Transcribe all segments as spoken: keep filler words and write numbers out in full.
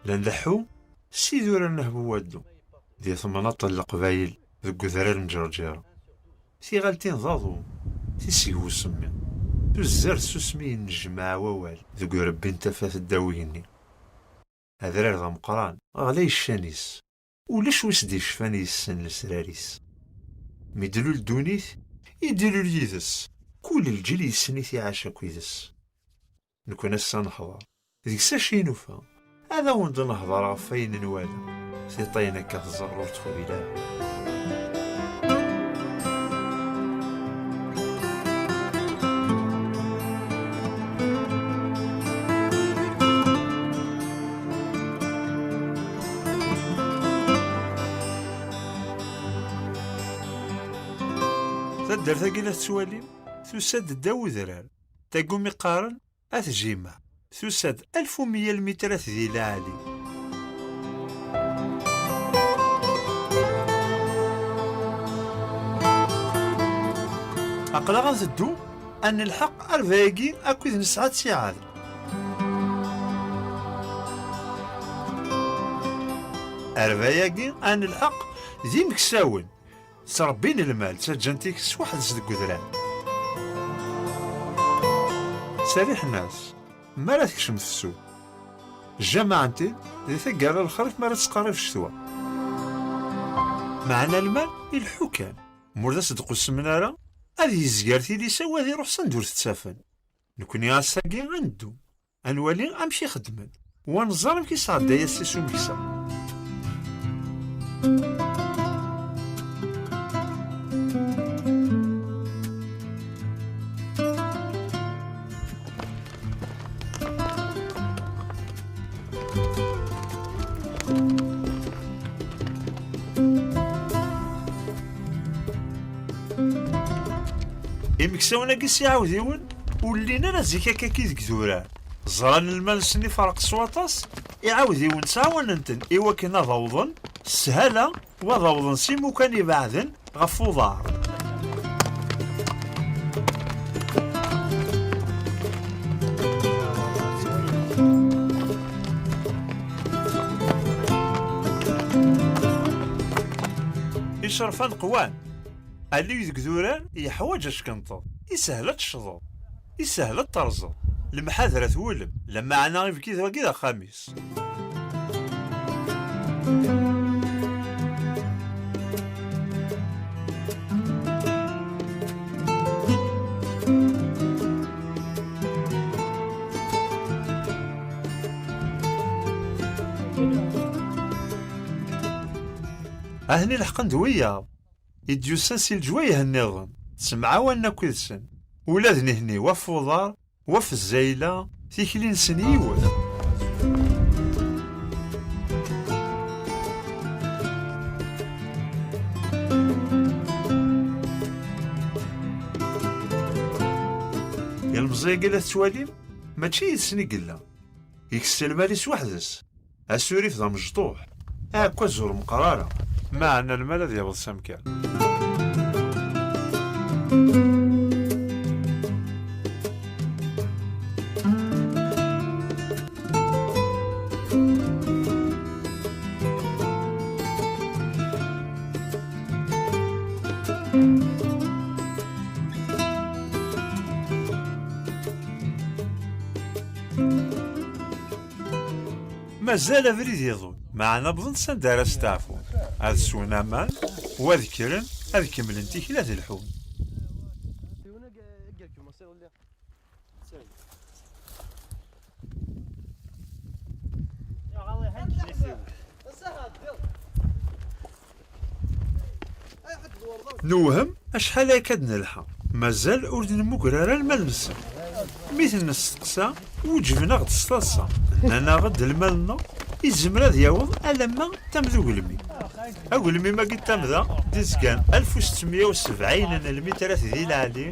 Llan leḥḥu s idurar n Hbuwaddu, di temnaḍt n Leqbayel deg udrar n Ǧerǧira. Tiɣaltin d aḍu, tiseg n usemmi, tuzzer tsusmi yennejmaɛ wawal deg urebbi n tafat ddaw igenni. Adrar d ameqqran, ɣlay ccan-is. Ulac wi s-d-yecfan yessen lesrar-is. Mi d-tlul ddunit, i d-ilul yid-s, kul lǧil yessen-it iɛac akk yid-s. Nekni ass-a neḥḍer, deg-s acu i nufa, ad awen-d-nehḍer ɣef wayen nwala, tiṭ-ayen akka teẓẓar ur teqbil ara. Taddart-agi la tettwalim, tusa-d ddaw udrar, tagumi qqaren At Jima, tusa-d alef u meyya lmitrat di leɛli. Aql-aɣ nteddu ad nelḥeq arba-agi akked nesɛa ttiɛad. Arba-agi ad nelḥeq d imeksawen, ttrebbin lmal, ttaǧǧan tikest weḥd-s deg udrar. Ttserriḥen-as, mi ara tekcem tefsut, jjamaɛen-t-id di taggara n lexrif mi ara tettqerrib ccetwa. Meɛna lmal ileḥḥu kan, ma ur d as-d-qusmen ara, ad yezger tilisa-w, ad iruḥ sanda ur t-ttafen. Nekni ass-agi ad neddu, ad nwali amek i xeddmen, u ad nẓer amek i sɛedday ass-is umeksa. Imeksawen-agi s iɛawdiwen ur llin ara zik akkaki deg durar. Ẓran lmal-nsen iferq s waṭas, iɛawdiwen ttɛawanen-ten i wakken ad awḍen s sshala u ad awḍen s imukan ibeɛden ɣef uḍar. Icerfan qwan. Allig deg durar yeḥwaǧ ackenṭeḍ. Ishel ad tecḍeḍ. Ishel ad terẓeḍ. Lemḥadra twulem. Lameɛna ibki d wagi d axxam-is. Ahni leḥqen d wiyaḍ i d-yusan si leǧwayeh nniḍen, ttemɛawanen akk yid-sen. Ula d nihni, wa f uḍar, wa f zzayla, tikli-nsen yiwet. Ilmeẓi-agi la tettwalim, mačči yid-sen i yella. Ikess lmal-is weḥd-s. Asurif d amecṭuḥ. Aɛekkaz ur meqqer ara. Meɛna lmal ad yaweḍ s amkan. Mazal abrid iḍul, meɛna wwḍen-d s anda ara steɛfun, ad swen aman, u ad kkren, ad kemmlen tikla ad lḥun. Newhem acḥal akka d-nelḥa, mazal ur d-nemmuger ara lmal-nsen. Mi ten-nesteqsa, weǧben-aɣ-d s taḍsa. Nnan-aɣ-d lmal-nneɣ izmer ad yaweḍ alamma d tamda ugelmim. Agelmim-agi d tamda d-izgan alef u settemya u sebɛin n lmitrat di leɛli,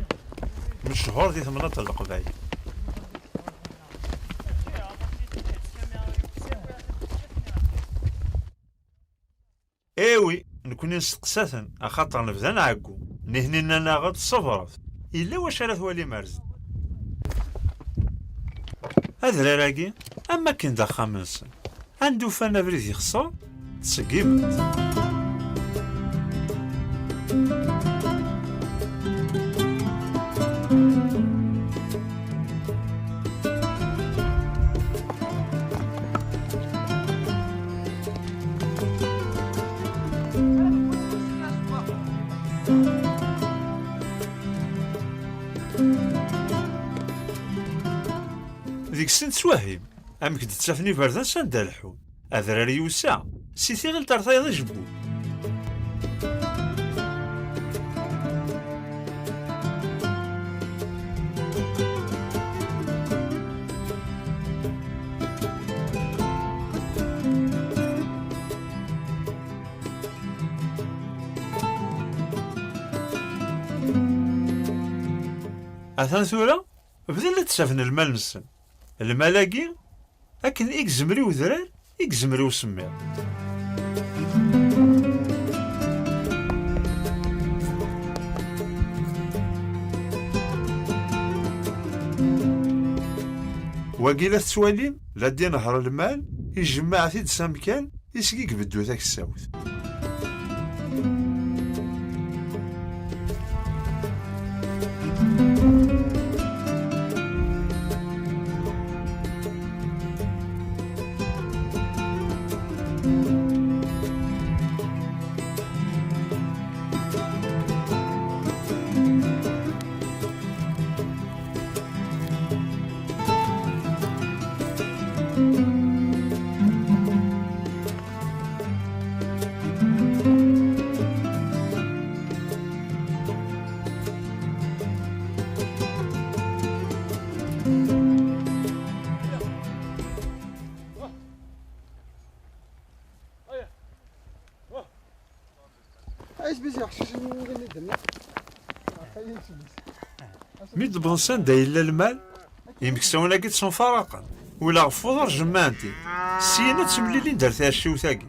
mechuṛ di temnaḍt n Leqbayel. Ewi, nekni nesteqsa-ten, axaṭer nebda nɛeggu. Nihni nnan-aɣ-d ṣebret, yella wacu ara twalim ar zdat. Adrar-agi, am wakken d axxam-nsen. Anda ufan abrid yexṣer, ttṣeggimen-t. Deg-sen ttwehhim amek d-ttafen iberdan s anda lḥun. Adrar yusa, si tiɣilt ar tayeḍ ijebbu. Atan tura bdan la d-ttafen lmal-nsen. Lmal-agi, akken i yezmer i udrar, i yezmer i usemmiḍ. Wagi la tettwalim, la d-inehher lmal, ijemmeɛ-t-id s amkan, iseg i ibeddu taksawt. Ay, sbizi, ḥcic n win i d-nniɣ. Ay, sbizi. Mi d-wwḍen s anda yella lmal, imeksawen-agi ttemfaraqen, ula ɣef uḍar jemmɛen-t-id. Syin ad ttemlilin-d ar tɛecciwt-agi.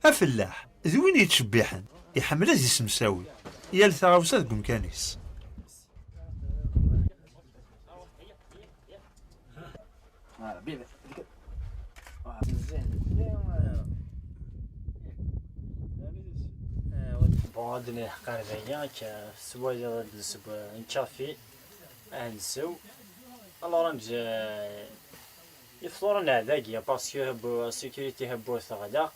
Afellaḥ d win yettcebbiḥen, iḥemmel ad yessemsawi yal taɣawsa deg umkan-is. Bon, ad nilḥeq ar dagi, akka, s waya ad nseww, nečča fi, ad nsew. Alors, ad nj-, ifḍuren ar dagi, parce que hebbu, sécurité hebbu teɣleq.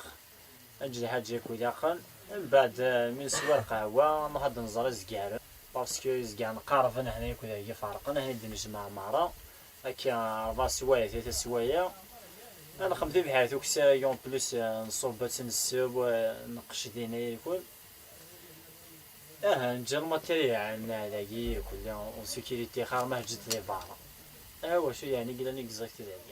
Ad neǧǧ lḥaǧa akk ilaqen. Mbeɛd, eh, mi neswa lqahwa, nruḥ ad nẓer izgaren. Parce que izgaren qerben, hna akk dagi ferqen, hna i d-nejmeɛ merra. Akka, rebɛa swayeɛ, tlata swayeɛ. Ad nexdem tibḥirt ukessar-agi, en plus, eh, nṣubb-itt, nesseww, eh, nqecced dinna irkul. Aha, neǧǧa lmatirya-nni dagi irkul, en sécurité, xir ma teǧǧiḍ di berra. Aha, wacu yeɛni i yellan exact dagi?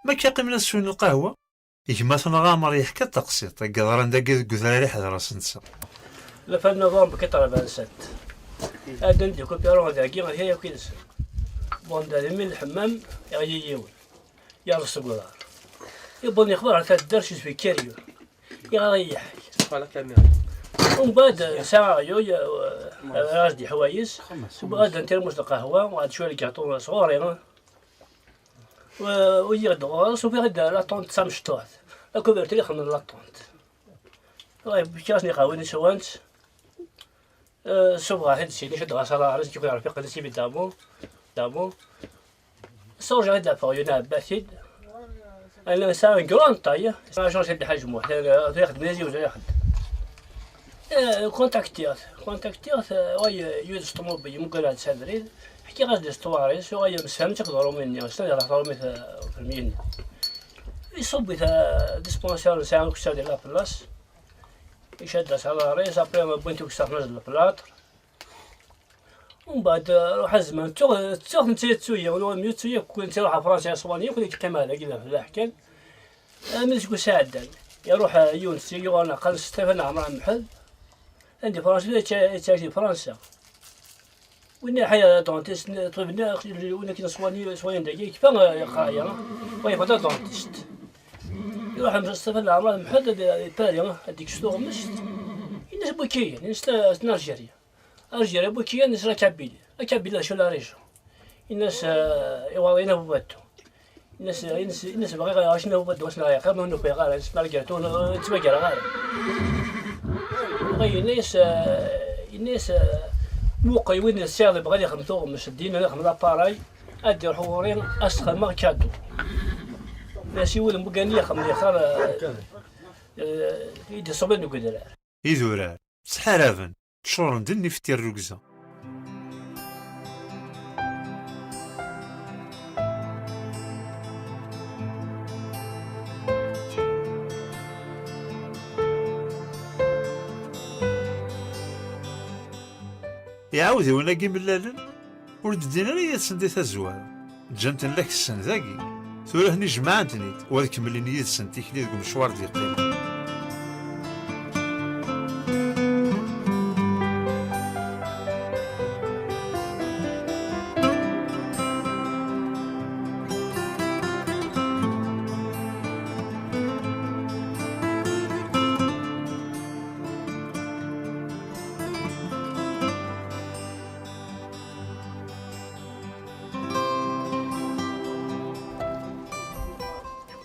Ma akka qqimen ad swen lqahwa, gma-tneɣ Ɛmer yeḥka-d taqsiṭ i yeḍran dagi deg udrar iḥder ass-nsen. Le vingt novembre quatre-vingt-sept. Ad d-nadi kupiṛu dagi, aya akk yid-sen. Anda d imi n lḥemmam, iɣli yiwen. Yerreẓ seg uḍar. Iwweḍ yexbar ɣer taddart, yezwi karyun. Iɣer iyiḥ. Voilà la caméra. Umbeɛd, nesɛa aɣyul, eh, as-d iḥwayeǧ. Umbeɛd, n tirmust n lqahwa, uɣeɣ-d cwiya n lgaṭu sɣur-i. U-, uyiɣ-d ɣur-s, ufiɣ-d la tente d tamecṭuḥt. Akubertir ixedmen la tente. Fkiɣ-asen iqehwiyen swan-tt. Eh, suffɣeɣ-t-id syin, ceddeɣ-as aḍar-is, nekk akked Rafiq, d Sidi Damo. Damo. Sɛuǧeɣ ad d-afeɣ yiwen aɛebba-t-id. Ala, c'est une grande taille. Sɛuǧeɣ Sidi Ḥaǧ Muḥ, eh, ixeddem d aziwel, ixeddem. Eh, kontaktiɣ-t, kontaktiɣ-t, eh, wa y-, yud s ṭumubil, yemmuger-aɣ-d s abrid. Ḥkiɣ-as-d histoire-is, uɣal yemsefham-tt akked Ṛumi-nni, ssnen ad iɣer Ṛumi, eh, ufremyi-nni. Iṣubb-it, eh, dispensaire, nesɛa ukessar di la place. Icad-as aḍar-is, après wwin-t ukessar, tnazzel leplaṭ. Umbeɛd, eh, ruḥ azman, ttuɣ, ttuɣ netta yettu-yi, ur mieux ttu-yi, kul netta iruḥ ɣer Fransa, iṣwani, kul yeqqim ar dagi d afellaḥ kan. Armi d seg usɛeddan, iruḥ, eh, yiwen seg yuɣal aqal Sṭifan Ɛmer Mḥed, anda di Fransa, yettɛic di Fransa. Winna iḥya dentist, ṭṭbib-nni, win akken ṣwani, ṣwayen dagi, yekfa, eh, yeqqar-iyi, wa yebɣa d dentist. Iruḥ Sṭifan Ɛmer Mḥed ad, ad Paris, ad d-ikkes tuɣmest. Yenna-as: "Wiki, yenna-as, c'est un Algérien." Algérie, wiki, yenna-as: "La Kabylie." La Kabylie, d acu la région? Yenna-as, eh, iwaḍ-in Abu Baddu. Yenna-as, yenna-as, yenna-as: "Bɣiɣ ad aɣeɣ cna Abu Baddu, ass n lɛiqab, ma ur nufiɣ ara, ass n lɛiqab, ur, ur ttmagareɣ ara." Dɣa yenna-as, eh, yenna-as, eh: "Muqel win tesɛiḍ, yebɣa ad ixdem tuɣmest, ddin ad ixdem laparay, ad d-iruḥ ɣur-i, ad s-xedmeɣ kadu." Yenna-as: "I wudem n wigani ixdem yextar, eh, eh, i d-iṣuben deg udrar." Idurar ttḥaraben, ččuren d nnif n tirrugza. Iɛawdiwen-agi mlalen, ur d-ddin ara yid-sen di tazwara. Ǧǧan-ten la kessen dagi. Tura atni jemɛen-ten-id, u ad kemmlen yid-sen tikli deg umecwar d-yeqqimen.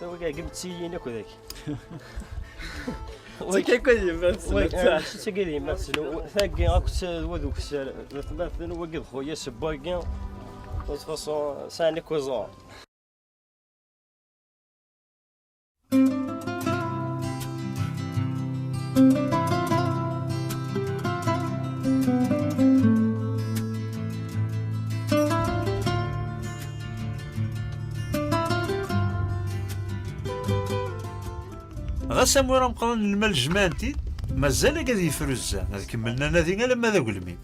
Wagi ɛeggemt-iyi akk dagi. Tagi akked yemma-tsen. Wagi, ah, mačči d tagi d yemma-tsen. Tagi akked s-, d wad ukessar, d atmaten, wagi d xuya-s n wagi. De toute façon, sɛan akk iẓuran. Ɣas amur ameqqran n lmal jemɛen-t-id, mazal agad yefruzza, ad kemmlen anadi alamma d agelmim.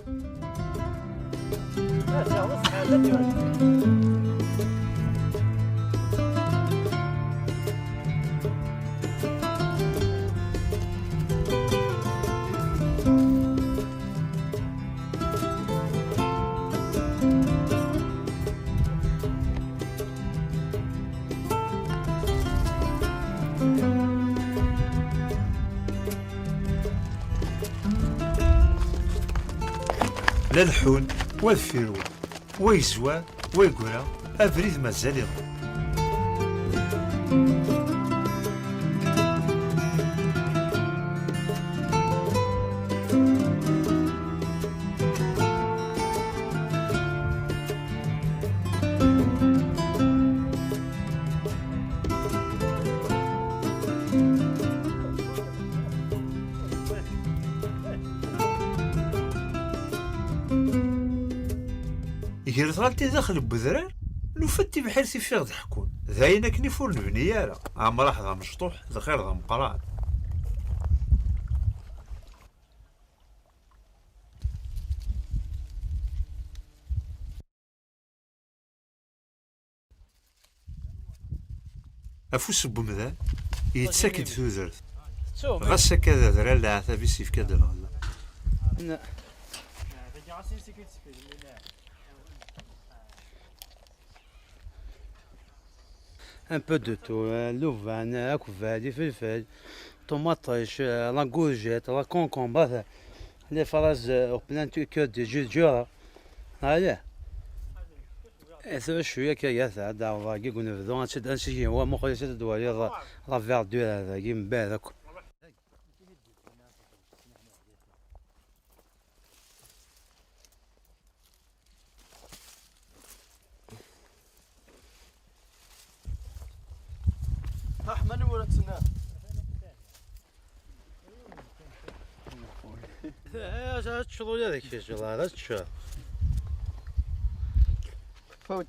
La leḥḥun, wa deffir wa, wa yezwar, wa yeggra, abrid mazal iḍul. Gar tɣaltin daxel n wedrar, nufa-d tibḥirt i ffiɣ d-ḥekkun. D ayen akken i f ur nebni ara. Amraḥ d amecṭuḥ, lxir d ameqqran. Afus n wemdan yettak-d tudert. Ɣas akka d adrar, leɛtab-is yefka-d lɣella. Ne. Un peu de tout, euh, luvan, euh, akbal, ifelfel, ṭumaṭic, euh, la courgette, la concombre, euh, les fraises, euh, au plein tu- cœur de Jules Durand. Allez. Et c'est le chouïa qui a ça, dans la gueule, on veut donc, c'est dans ce qui est, on va mourir, c'est de voir la, la verdure, la gueule, ben, la cou- Ṭaḥ, mani ur ad tsenna. Eh, ad teččeḍ ula d kečč, la, ad teččeḍ. Fawt.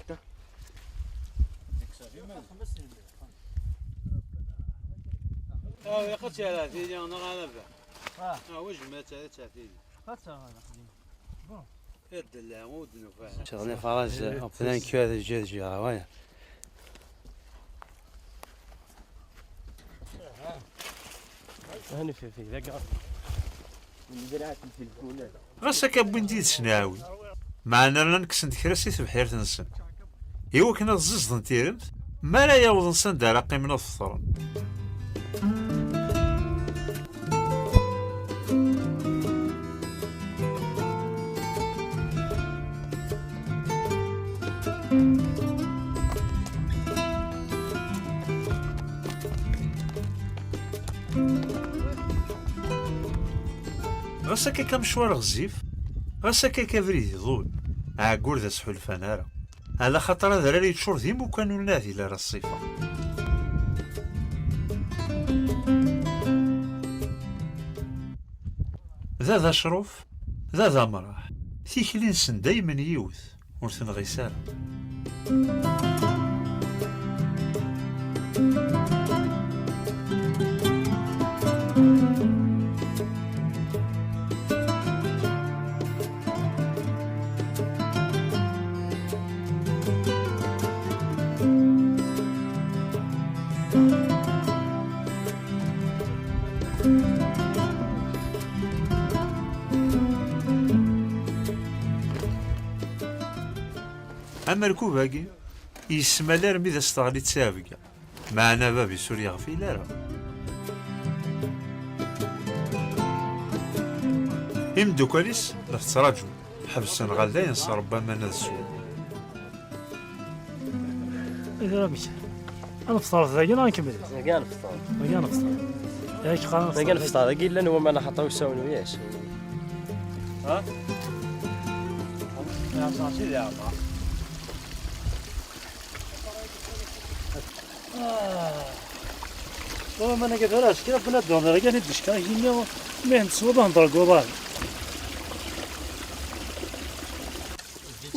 Ah, ya qed yara tili neɣ ala ba. Ah, wajma ad tara tili. Ad tara. Bon. Ad d-, la, ur d-nufa. Sur les parages, en plein cœur de Jésus, ah ouais. Ɣas akka wwin-d yid-sen aɛwin, meɛna llan kksen-d kra si tebḥirt-nsen, i wakken ad ẓẓiẓden tiremt, mi ara yawḍen s anda ara qqimen ad feṭren. Ɣas akka amecwar ɣezzif, ɣas akka abrid iḍul, aɛeggur d asḥulfan ara. Ala xaṭer adrar yeččur d imukan ur neɛdil ara ṣṣifa. Da d acruf, da d amraḥ. Tikli-nsen daymen yiwet, ur tenɣis ara. Amerkub-agi yesmal armi d as-teɣli d ttɛebga. Meɛna bab-is ur yeɣfil ara. Imeddukal-is la t-ttraǧun, ḥebsen ɣer dayen s ṛebba aman ad swen. Tura amek? Ad nefṭer dagi neɣ ad nkemmel? Dagi ad nefṭer. Dagi ad nefṭer. Dagi ad nefṭer. Dagi ad nefṭer. Dagi llan waman axaṭer usawen wiyac. Ha? Yeɛṣer Sidi Ɛmer. Ah. Ur ma naga tura, askira bnadem, d ara kan i d-yecka igenni, mi neswa d ahender deg uḍar.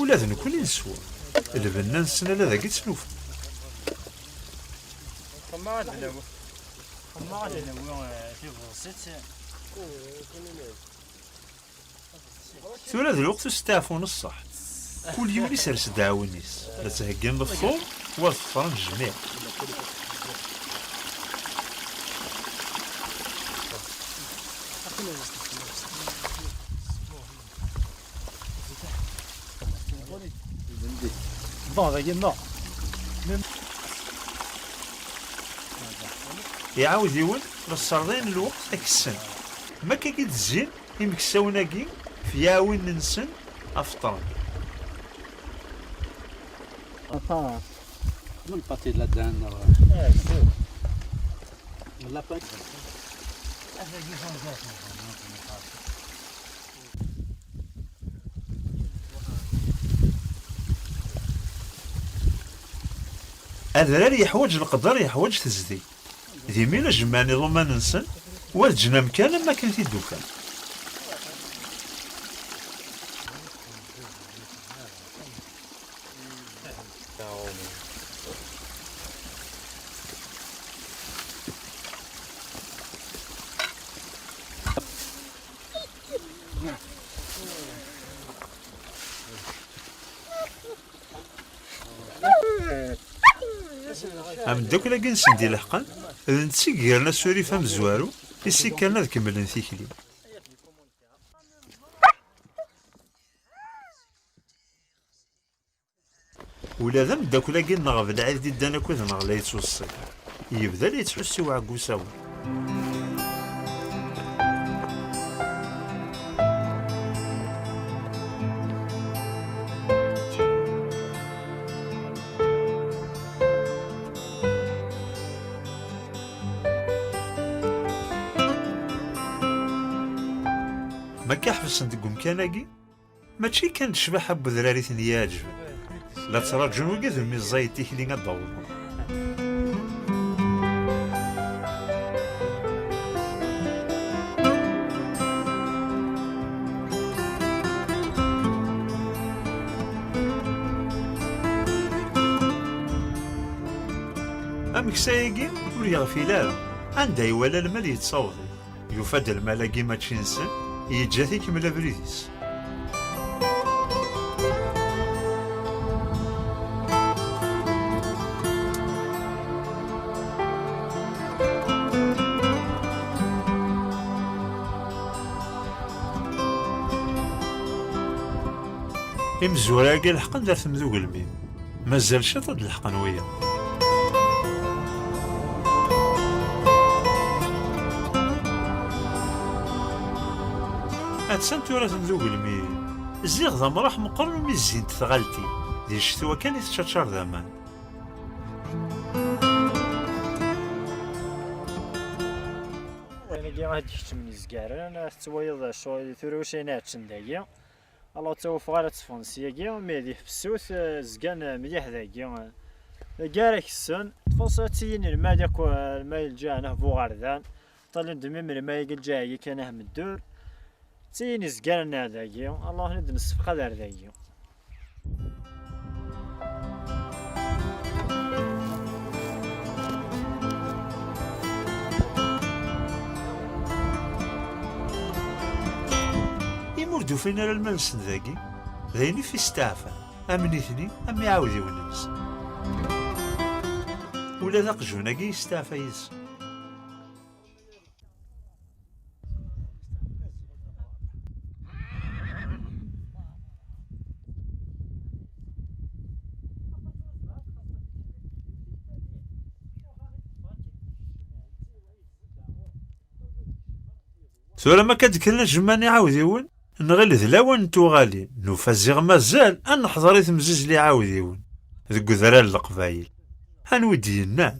Ula d nekkni neswa. Lbenna-nsen ala dagi ttnufa. Xemma ad nawi, xemma ad nawi, eh, tibḍesit. Tura d lweqt usteɛfu n ṣṣeḥ. Kul yiwen isers ddaɛwin-is. La ttheggin lefṭur, wa ḍefren jmiɛ. Bon, dagi, non. Iɛawdiwen la sserḍayen lweqt ad k-ssen. Ma akka i d-zzin, imeksawen-agi f yiɛwinen-nsen ad feṭṭren. Aṭas. Xdem pati ladan neɣ? Eh, la pati. Adrar yeḥwaǧ leqder, yeḥwaǧ tezdeg. D imi la jemmɛen iḍumman-nsen, wa d ǧnam kan am akken t-id-ufan. Ameddakel-agi-nsen d-ileḥqen, d netta i yegren asurif amezwaru i s-ikkren ad kemmlen tikli. Ula d ameddakel-agi-nneɣ Belɛid Diddan akked-neɣ la yettweṣṣi. Yebda la yettḥussu i uɛeggu s awal. Ma akka ḥebsen deg umkan-agi, mačči kan d ccbaḥa n wedrar i ten-iɛeǧben, la ttraǧun wigad umi ẓẓayet tikli ad d-awḍen. Ameksa-agi ur yeɣfil ara, anda iwala lmal yettawḍ-it. Yufa-d lmal-agi mačči nsen, yeǧǧa-t ikemmel abrid-is. Imezwura-agi leḥqen-d ar temda ugelmim. Mazal ciṭ ad d-leḥqen wiyaḍ. Attan tura temda ugelmim. Ziɣ d amraḥ meqqren umi zzint tɣaltin. Di ccetwa kan i teččaččar d aman. Ayen-agi ad d-keččmen izgaren, tettwaliḍ ccɣel tura ulac ayen ɛeččen dagi. Alors ttawufeɣ ara tteffɣen syagi, mi di tefsut, eh, zgan, eh, mliḥ dagi. Dagi ara kessen, tfaṣ ad tilin lmal akk, eh, lmal lǧaɛen ah buɣerdan. Ṭalin-d mim lmal-agi lǧaɛi kan ah meddur. Tilin izgaren ar dagi, alors ad nessefqad ar dagi. Imi ur d-ufin ara lmal-nsen dagi, d ayen i f-isteɛfan, am nitni, am iɛawdiwen-nsen. Ula d aqjun-agi yesteɛfa yid-sen. Tura ma akka d-kkren ad jemɛen iɛawdiwen, nɣil d lawan n tuɣalin, nufa ziɣ mazal ad neḥḍer i temzizzelt n iɛawdiwen deg udrar n Leqbayel. Anwa i d-yennan?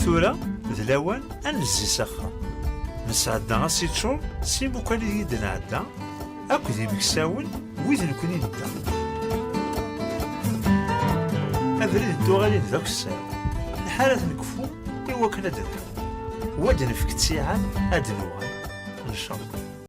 Tura d lawan ad nezzi s axxam. Nesɛedda asiččur s imukan i d-nɛedda, akked imeksawen wid nekni nedda. Abrid n tuɣalin d akessar. Lḥal ad t-nekfu i wakken ad d-nɛum. Wa d-nefk ttiɛad ad d-nuɣal. Ncallah.